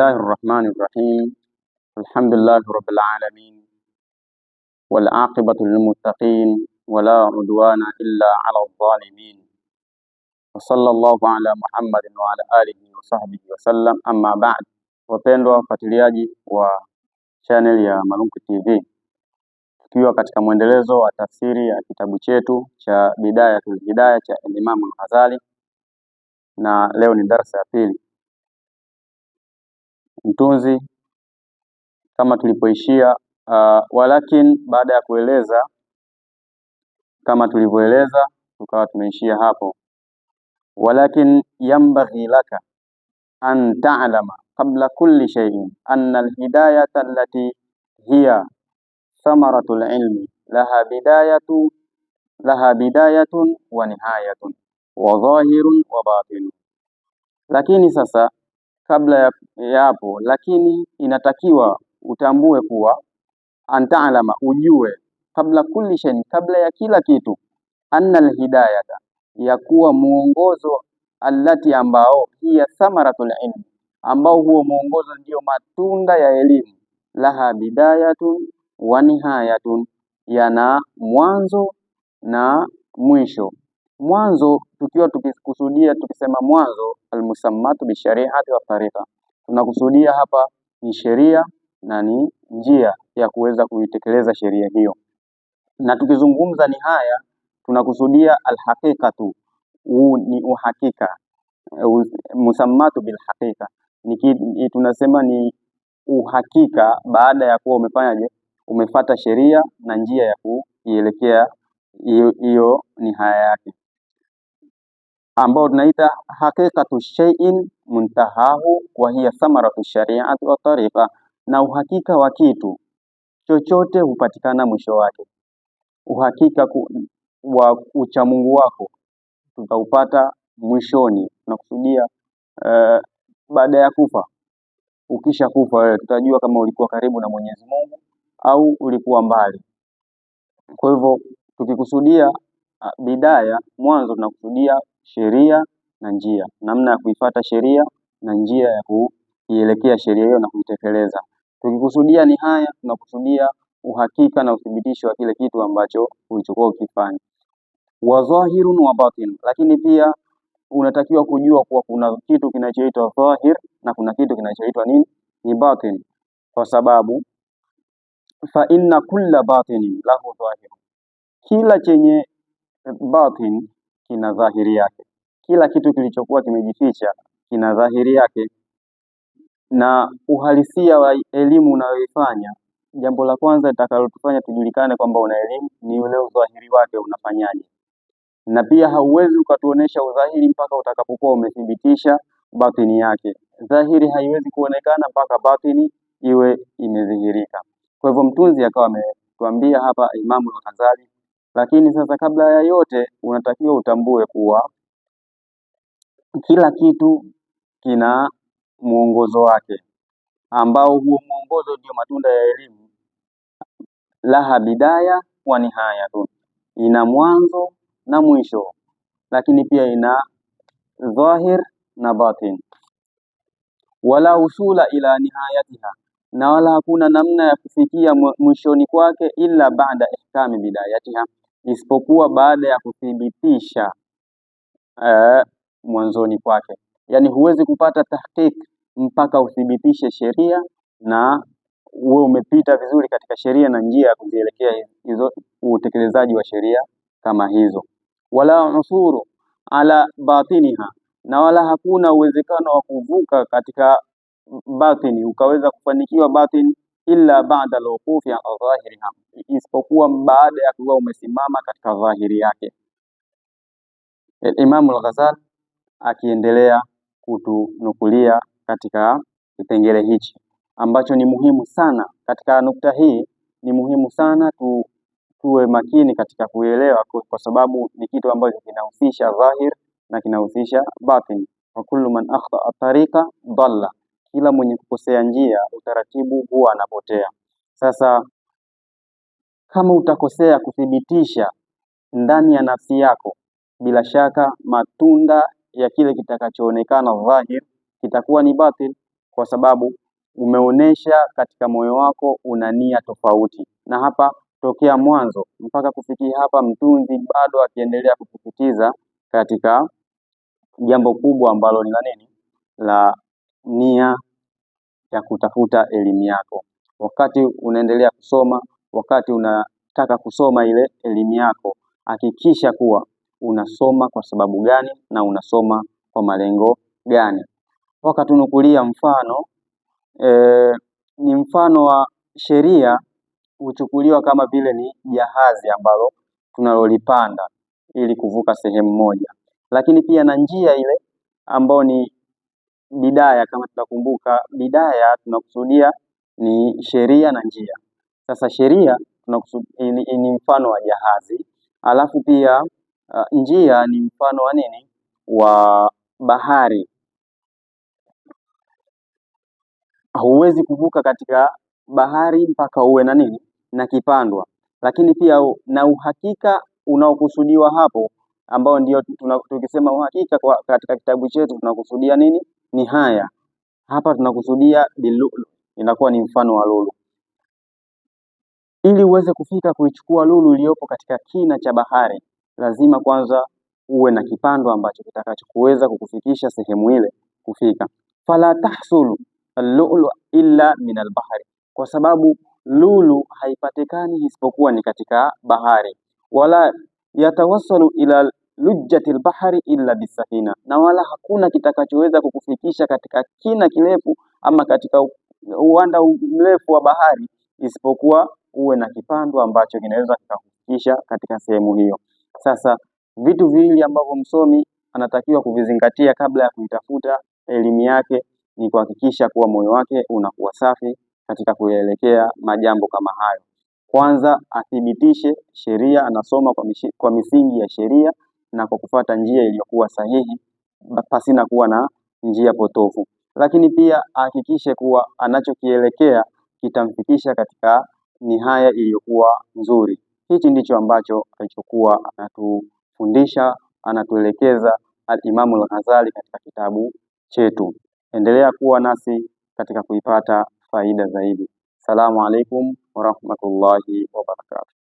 Bismillahi rahmani rahim. Alhamdulillahi rabbil alamin wal aqibatu lilmuttaqin wala udwana illa ala dhalimin wa sallallahu ala Muhammadin wa ala alihi wa sahbihi wasallam, amma ba'd. Wapendwa wafuatiliaji wa channel ya Malunku TV, tukiwa katika mwendelezo wa tafsiri ya kitabu chetu cha Bidayatul Hidayah cha Imam Al-Ghazali, na leo ni darasa ya pili. Mtunzi kama tulipoishia, walakin baada ya kueleza kama tulivyoeleza, tukawa tumeishia hapo. Walakin yambaghi laka an ta'lama qabla kulli shay'in anna alhidayata allati hiya thamaratul ilmi laha bidayatun wa nihayatun wa dhahirun wa batinun. Lakini sasa kabla ya hapo, lakini inatakiwa utambue kuwa antalama, ujue kabla kulli shay'in, kabla ya kila kitu, anna alhidayata, ya kuwa muongozo, allati, ambao hiya thamaratul ilmi, ambao huo muongozo ndio matunda ya elimu, laha bidayatun wa nihayatun, yana mwanzo na mwisho. Mwanzo tukiwa tukikusudia, tukisema mwanzo, almusammatu bishariati wa tariqa, tunakusudia hapa ni sheria na ni njia ya kuweza kuitekeleza sheria hiyo, na tukizungumza ni haya tunakusudia alhaqiqatu, huu ni uhakika, musammatu bilhaqiqa ni tunasema ni uhakika baada ya kuwa umefanyaje, umefata sheria na njia ya kuielekea hiyo ni haya yake, ambao tunaita haqiqatu shay'in muntahahu wa hiya thamaratu shari'ati wa tariqa, na uhakika wa kitu chochote hupatikana mwisho wake. Uhakika wa uchamungu wako tutaupata mwishoni, tunakusudia baada ya kufa. Ukisha kufa wewe, tutajua kama ulikuwa karibu na Mwenyezi Mungu au ulikuwa mbali. Kwa hivyo tukikusudia bidaya, mwanzo tunakusudia sheria na njia, namna ya kuifata sheria na njia ya kuielekea sheria hiyo na kuitekeleza. Tukikusudia ni haya, tunakusudia uhakika na uthibitisho wa kile kitu ambacho ulichokuwa ukifanya. Wa dhahirun wa batin, lakini pia unatakiwa kujua kuwa kuna kitu kinachoitwa dhahir na kuna kitu kinachoitwa nini, ni batin, kwa sababu fa inna kulla batinin lahu dhahir, kila chenye batin kina dhahiri yake. Kila kitu kilichokuwa kimejificha kina dhahiri yake, na uhalisia wa elimu unayoifanya, jambo la kwanza litakalotufanya tujulikane kwamba una elimu ni ule udhahiri wake unafanyaje, na pia hauwezi ukatuonesha udhahiri mpaka utakapokuwa umethibitisha batini yake. Dhahiri haiwezi kuonekana mpaka batini iwe imedhihirika. Kwa hivyo mtunzi akawa ametuambia hapa Imamu Al-Ghazali. Lakini sasa kabla ya yote unatakiwa utambue kuwa kila kitu kina mwongozo wake, ambao huo mwongozo ndio matunda ya elimu. Laha bidaya wa nihayatun, ina mwanzo na mwisho, lakini pia ina dhahir na batin. Wala usula ila nihayatiha, na wala hakuna namna ya kufikia mwishoni kwake illa baada ihkami bidayatiha, isipokuwa baada ya kuthibitisha mwanzoni kwake. Yani huwezi kupata tahqiq mpaka uthibitishe sheria na uwe umepita vizuri katika sheria na njia ya kuzielekea hizo utekelezaji wa sheria kama hizo. Wala usuru ala batiniha, na wala hakuna uwezekano wa kuvuka katika batini ukaweza kufanikiwa batini illa ba'da alwuqufi ala dhahiriha, isipokuwa baada ya kuwa umesimama katika dhahiri yake. Imamu Al-Ghazali akiendelea kutunukulia katika kipengele hichi ambacho ni muhimu sana. Katika nukta hii ni muhimu sana tuwe makini katika kuelewa, kwa sababu ni kitu ambacho kinahusisha dhahir na kinahusisha batin. Wa kullu man akhtaa tariqa dalla, kila mwenye kukosea njia utaratibu huwa anapotea. Sasa kama utakosea kuthibitisha ndani ya nafsi yako, bila shaka matunda ya kile kitakachoonekana dhahir kitakuwa ni batil. Kwa sababu umeonesha katika moyo wako una nia tofauti. Na hapa tokea mwanzo mpaka kufikia hapa, mtunzi bado akiendelea kusisitiza katika jambo kubwa ambalo ni la nini? La nia ya kutafuta elimu yako. Wakati unaendelea kusoma, wakati unataka kusoma ile elimu yako, hakikisha kuwa unasoma kwa sababu gani na unasoma kwa malengo gani. Wakatunukulia mfano ni mfano wa sheria huchukuliwa kama vile ni jahazi ambalo tunalolipanda ili kuvuka sehemu moja, lakini pia na njia ile ambayo ni bidaya. Kama tutakumbuka, bidaya tunakusudia ni sheria na njia. Sasa sheria ni mfano wa jahazi, alafu pia njia ni mfano wa nini? Wa bahari. Huwezi kuvuka katika bahari mpaka uwe na nini? Na kipandwa. Lakini pia na uhakika unaokusudiwa hapo ambao ndio tukisema uhakika katika kitabu chetu tunakusudia nini? Ni haya hapa tunakusudia bilulu, inakuwa ni mfano wa lulu. Ili uweze kufika kuichukua lulu iliyopo katika kina cha bahari, lazima kwanza uwe na kipando ambacho kitakachokuweza kukufikisha sehemu ile kufika. Fala tahsulu allulu illa min albahari, kwa sababu lulu haipatikani isipokuwa ni katika bahari. Wala yatawassalu ila lujjati albahari illa bisafina, na wala hakuna kitakachoweza kukufikisha katika kina kirefu ama katika uwanda mrefu wa bahari isipokuwa uwe na kipando ambacho kinaweza kikakufikisha katika sehemu hiyo. Sasa vitu viwili ambavyo msomi anatakiwa kuvizingatia kabla ya kuitafuta elimu yake ni kuhakikisha kuwa moyo wake unakuwa safi katika kuelekea majambo kama hayo. Kwanza athibitishe sheria, anasoma kwa misingi ya sheria na kwa kufuata njia iliyokuwa sahihi pasina kuwa na njia potofu. Lakini pia ahakikishe kuwa anachokielekea kitamfikisha katika nihaya iliyokuwa nzuri. Hichi ndicho ambacho alichokuwa anatufundisha, anatuelekeza Al-Imamu Al-Ghazali katika kitabu chetu. Endelea kuwa nasi katika kuipata faida zaidi. Salamu alaikum warahmatullahi wabarakatuh.